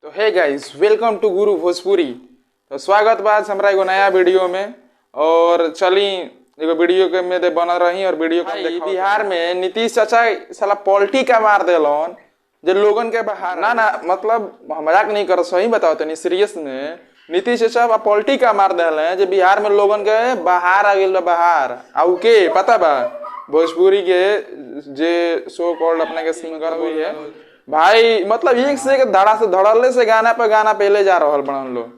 तो hey guys, welcome to Guru Bhojpuri. तो स्वागत बा आज हमरा एगो नया वीडियो में। और चली एगो वीडियो के में दे बनल रही और वीडियो के बिहार में नीतीश चाचा साला पॉलिटी का मार देलन जे लोगन के बाहर ना ना मतलब मजाक नहीं कर, सही बताओ तनी सीरियस में नीतीश चाचा पॉलिटी का मार देले जे बिहार में लोगन के बाहर आ गेल बाहर। आउ के पता बा भोजपुरी के जे सो कॉल्ड अपने के सिंगर हुई है भाई, मतलब एक से एक धड़ा से धड़ल्ले से गाना पे गाना पहले जा रहा बनन लोग।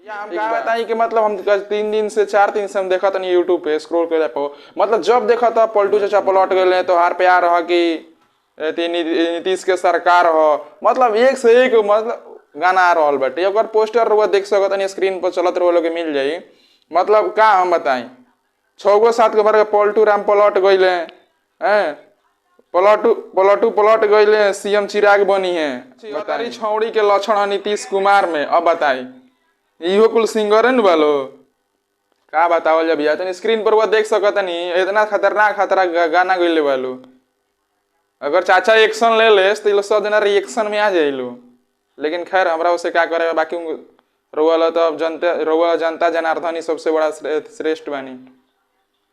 हम का बताई कि मतलब हम 3 दिन से 4 दिन से हम देखा तनी यूट्यूब पे स्क्रॉल करे पे, मतलब जब देखा था पलटू चाचा पलट गए तो हार प्यार रह कि नीतीश के सरकार हो, मतलब एक से एक मतलब गाना आ रहा बाटे। अगर पोस्टर रुआ देख सकत तनी स्क्रीन पर चलत रहो लोग मिल जाई। मतलब का हम बताई 6 गो 7 गो बार पलटू राम पलट गए हैं, पलटू पलटू पलट गए, सीएम चिराग बनी है। बताई छौड़ी के लक्षण नीतीश कुमार में। अब बताई इहो कुल सिंगर न बालो का बतावल जा भैया। तनी स्क्रीन पर वो देख सकत नहीं, इतना खतरनाक खतरा गाना गइले बालो। अगर चाचा एक्शन ले ले तो ये सब जना रिएक्शन में आ जाइलो। लेकिन खैर हमरा उसे का करे, बाकी रोवा तो अब जनता रोवा जनता जनार्दन ही सबसे बड़ा श्रेष्ठ बानी।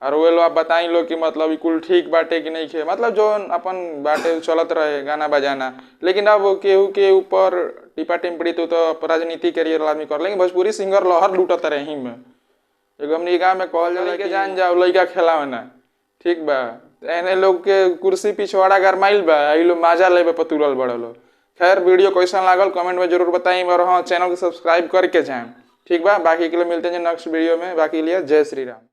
और वो लोग आप बताई लो कि मतलब कुल ठीक बाटे कि नहीं खे, मतलब जो अपन बाटे चलत रहे गाना बजाना। लेकिन अब केहू के ऊपर टिपा टिम्पड़ी तो राजनीति करियर आदमी कर, लेकिन भोजपुरी सिंगर लहर लूटत रहे में। एगो हमनी गाँव में कहल जाला के जान जाओ लइका खेलावना ठीक बा, एने लोग के कुर्सी पिछवाड़ा गरमाइल बा, ई लोग मजा लेबे पतुरल बड़लो। खैर वीडियो कैसन लागल कमेंट में जरूर बताई और हाँ चैनल के सब्सक्राइब करके जाएँ ठीक बा। बाकी के लिए मिलते हैं नेक्स्ट वीडियो में, बाकी लिए जय श्री राम।